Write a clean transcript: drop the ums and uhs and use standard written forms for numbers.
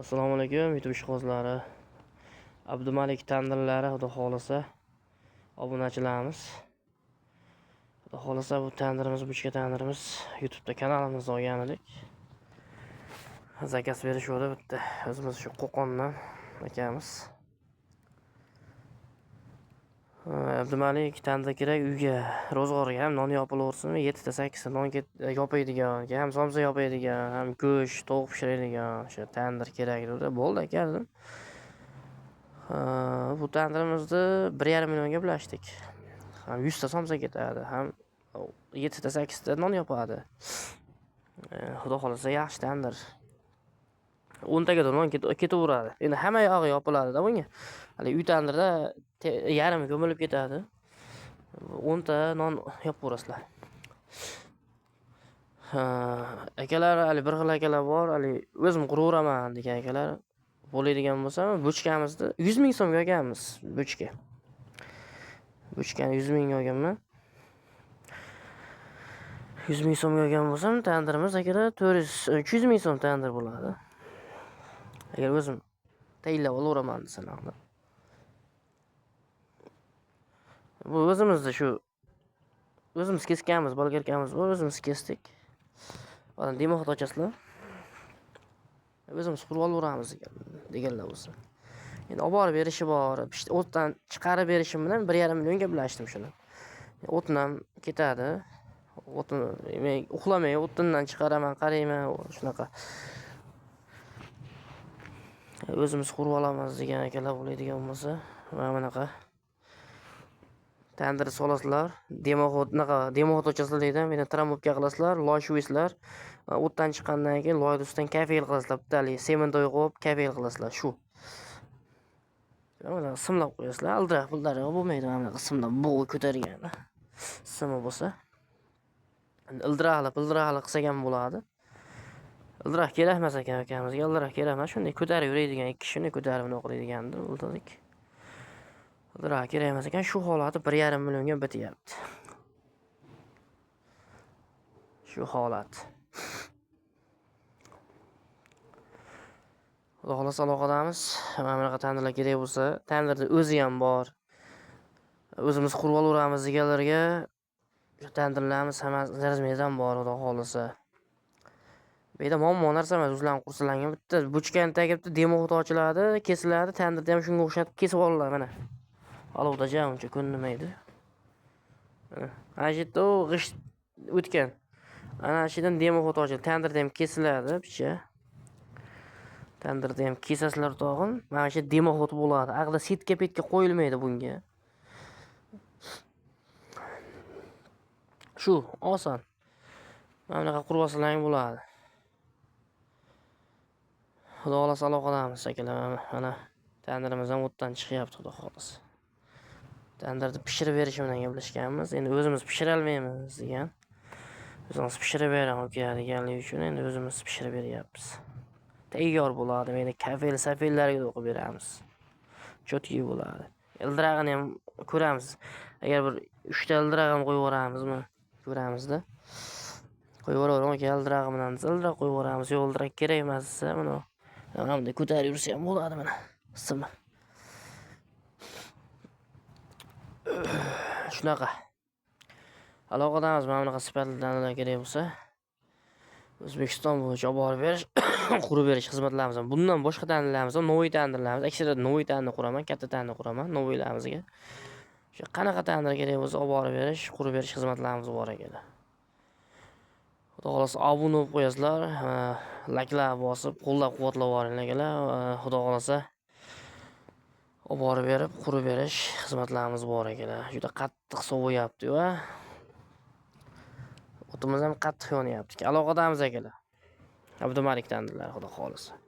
Assalomu alaykum YouTube ishqibozlari. Abdumalik tandirlari, xudo xolasa obunachilarimiz. Xudo xolasa bu tandirimiz, buchka tandirimiz YouTube'da kanalimizda olgan edik. Zakaz berishuvdi bitta. O'zimiz shu Qo'qondan akamiz. Abdumalik tandir kerak uyga, ro'zg'orga ham non yopilaversin, 7 ta 8 ta non yopadigan, ham somsa yopadigan, ham go'sht, tovuq pishiradigan o'sha tandir kerak dedi. Bo'ldi aka dedim. Bu tandirimizni 1,5 millionga bilashdik. Ham 100 ta somsa ketadi, ham 7 ta 8 ta non yopadi. Xudo xolasa yaxshi tandir. 10 tagada non ketaveradi. Endi hamma yog'i yopiladi-da bunga. Hali uy tandirda yarmi ko'milib ketadi. 10 ta non yopaverasizlar. Ha, akalar, hali bir xil akalar bor, hali o'zim quraveraman degan akalar bo'ladigan bo'lsa, buchkamizni 100 ming so'mga olganmiz, buchka. Buchkani 100 mingga olganman. 100 ming so'mga olgan bo'lsam, tandirimiz akalar 400 300 ming so'm tandir bo'ladi. Agar o'zim tayinlab olaveraman desalar. Bu o'zimizda shu o'zimiz kesganmiz, bolgarkamiz bor, o'zimiz kesdik. Odam demoqda ochasizlar. O'zimiz qurib olaveramiz deganlar bo'lsa. Endi olib borib berishi bor, o'tdan chiqarib berishim bilan 1,5 millionga bilashdim shuni. O'tin ham ketadi. O'tin men uxlamay o'tindan chiqaraman, qarayman, shunaqa. O'zimiz qurib olamiz degan akalar bo'ladigan bo'lsa, mana bunaqa tandir solasizlar, demoxod, unaqa demoxod ochasizlar deydi, meni tramovka qilasizlar, loy shuvaysizlar. O'tdan chiqqandan keyin loyni ustidan kafel qilasizlar, bittalik sement qo'yib kafel qilasizlar, shu. Mana simlab qo'yasizlar, aldirab pullar bo'lmaydi, mana bunaqa simlab bug'i ko'targan. Simi bo'lsa. Endi ildiraqli, pildiraqli qilsak ham bo'ladi. Ildiroq kerak emas ekan akamizga, ildiroq kerak emas, shunday ko'tarib yuradigan, ikki shunday ko'tarib nima qiladigandir, o'ldirdik. Ildiroq kerak emas ekan, shu holati 1,5 millionga bityapti. Shu holat. Xudo xolasa aloqadamiz. Mana bunaqa tandirlar kerak bo'lsa, tandirni o'zi ham bor. O'zimiz qurib olaveramiz deganlarga shu tandirlarimiz hammasi razmerdan bor, xudo xolasa. Bu yerda muammo narsa emas, o'zlaring qursalang bitta buchkani tagi bitta demoxod ochiladi, kesiladi, tandirni ham shunga o'xshatib kesib olinadi mana. Olovda ja uncha ko'rinmaydi. Mana shu yerda u g'isht o'tgan. Ana shu yerdan demoxod ochiladi, tandirda ham kesiladi picha. Tandirda ham kesasizlar tog'in. Mana shu demoxod bo'ladi. Ag'da setka petka qo'yilmaydi bunga. Shu oson. Mana bunaqa qurib olsalaring bo'ladi. Xudo xolasa aloqadamiz akalar. Mana tandirimiz ham o'tdan chiqyapti, xudo xolasa. Tandirni pishirib berishi bilan gaplashganmiz. Endi o'zimiz pishira olmaymiz degan. O'zimiz pishirib beraman aka deganligi uchun endi o'zimiz pishirib beryapmiz. Tayyor bo'ladi. Meni kafel safellarga o'qib beramiz. Cho'tki bo'ladi. Ildirag'ini ham ko'ramiz. Agar bir 3 ta ildirag ham qo'yib yuboramizmi? Ko'ramizda. Qo'yib yuboraverman aka ildirag'i bilan ildirag qo'yib yuboramiz. Yo'q, ildirag kerak emas desa, mana mana bunday ko'tarib yursa ham bo'ladi mana. Simi. Shunaqa. Aloqadamiz, mana bunaqa sifatli tandirlar kerak bo'lsa, O'zbekiston bo'yicha olib borib berish, qurib berish xizmatlarimiz ham. Bundan boshqa tandirlarimiz ham, noviy tandirlarimiz, aksariyat noviy tandir quraman, katta tandir quraman noviylarimizga. O'sha qanaqa tandir kerak bo'lsa olib borib berish, qurib berish xizmatlarimiz bor akalar. Xudo xolasa obuna bo'lib qo'yasizlar, layklar bosib, qo'llab-quvvatlab boringlar akalar. Xudo xolasa olib borib berib, qurib berish xizmatlarimiz bor akalar. Juda qattiq sovuyapti va o'timiz ham qattiq yonyapti. Aloqadamiz akalar. Abdumalik tandirlar, xudo xolasa.